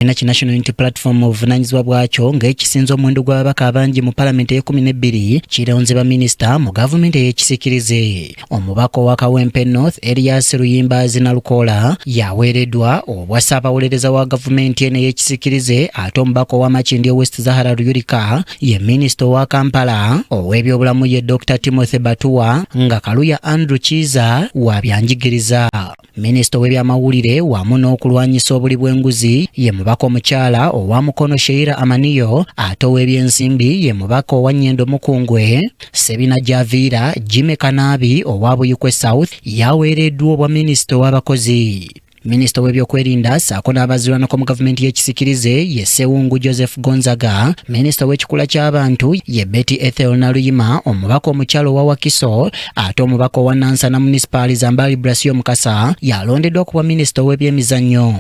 Ekibiina ki National Unity Platform obuvunaanyizibwa bwakyo ng'ekisinza omuwendo gw'ababaka abangi mu palamenti ey'ekkumi n'ebbiri kironze baminisita mu gavumenti ey'ekisiikirize. Omubaka owa Kawempe North Erias Luyimbazi Nalukoola yaweereddwa obwa ssaabawolereza wa gavumenti eno ey'ekisiikirize, ate omubaka owa Makindye West Zahara Luyirika ye minisita owa Kampala ow'ebyobulamu ye Dr Timothy Batuwa, nga Kaluya Andrew Kiiza wa byanjigiriza. Minisita ow'ebyamawulire wamu n'okulwanyisa obuli bw'enguzi ye mubaka omukyala owa Mukono Sheila Amaniyo, ate ow'ebyensimbi ye mubaka owa Nyendo Mukungwe Sebina Javiira. Jimmy Kanaabi owa Buyikwe South yaweereddwa obwa minisita ow'abakozi. Minisita w'ebyokwerinda ssaako n'abazirwanako mu gavumenti y'ekisikirize ye Ssewungu Joseph Gonzaga. Minisita w'ekikula ky'abantu ye Betty Ethel Naluyima, omubaka omukyala owa Wakiso, ate omubaka owa Nansana Munisipaali Zambaali Brasio Mukasa yalondeddwa kuba minisita ow'ebyemizannyo.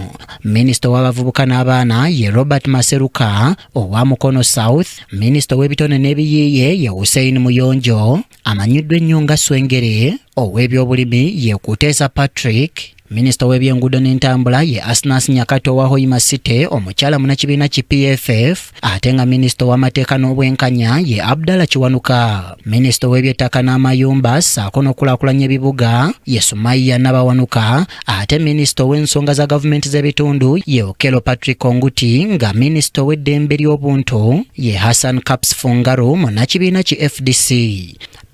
Minisita ow'abavubuka n'abaana ye Robert Maseruka owa Mukono South. Minisita ow'ebitone n'ebiyiiye ye Hussein Muyonjo, amanyiddwa ennyo nga Swengere. Ow'ebyobulimi ye Kuteesa Patrick. Minisita w'ebyenguudo n'entambula ye Asnas Nyakato owa Hoima City, omukyala munnakibiina ki PFF, ate nga minisita ow'amateeka n'obwenkanya ye Abdallah Kiwanuka. Minisita ow'ebyettaka n'amayumba ssaako n'okukulaakulanya ebibuga ye Sumaiya Nabawanuka, ate minisita ow'ensonga za gavumenti z'ebitundu ye Okello Patrick Onguti, nga minisita ow'eddembe ly'obuntu ye Hassan Kaps Fungaru, munnakibiina ki FDC.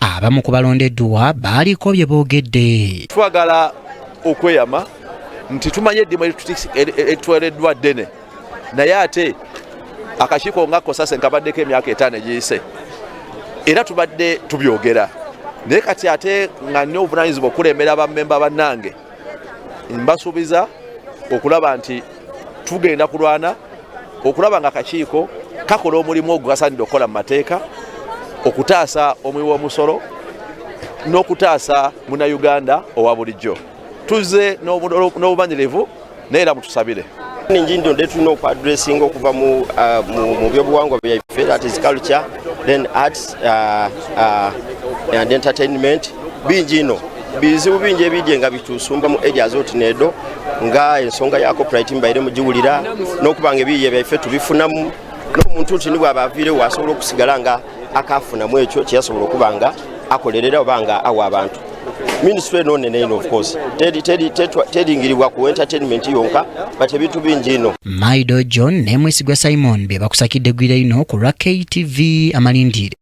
Abamu ku balondeddwa baaliko bye boogedde. Twagala okweyama nti tumanye eddimu eritwereddwa ddene, naye ate akakiiko nga COSASE nkabaddeko emyaka 5 egiyise era tubadde tubyogera, naye kati ate nga nina obuvunanyizibwa okukulembera bammemba bannange, mbasuubiza okulaba nti tugenda kulwana okulaba nga akakiiko kakola omulimu ogwo gasaanidde okukola mu mateeka, okutaasa omuwi w'omusolo n'okutaasa Munnayuganda owa bulijjo. Tuzze n'obumanyirivu, naye era mutusabire. Ningi nde tulina okuaddressinga okuva mu byobuwangwa byaffe, that is culture, then arts and entertainment. Bingi ino bizibu bingi ebidye nga bitusumba mu areas oti nedo, nga ensonga ya copyright mbaire mugiwulira, n'okuba nga ebiyiye byaffe tubifunamu, n'omuntu nti nibwaba aviirewo asobola okusigala nga akafunamu ekyo kyeyasobola okuba nga akolerera oba nga awa abantu. Ministry eno nene ino, of course teringirirwa ku entertainment yonka, but ebintu bingi ino. Maido John ne Mwesigwa Simon be bakusakidde gwira ino ku lwa KTV Amalindire.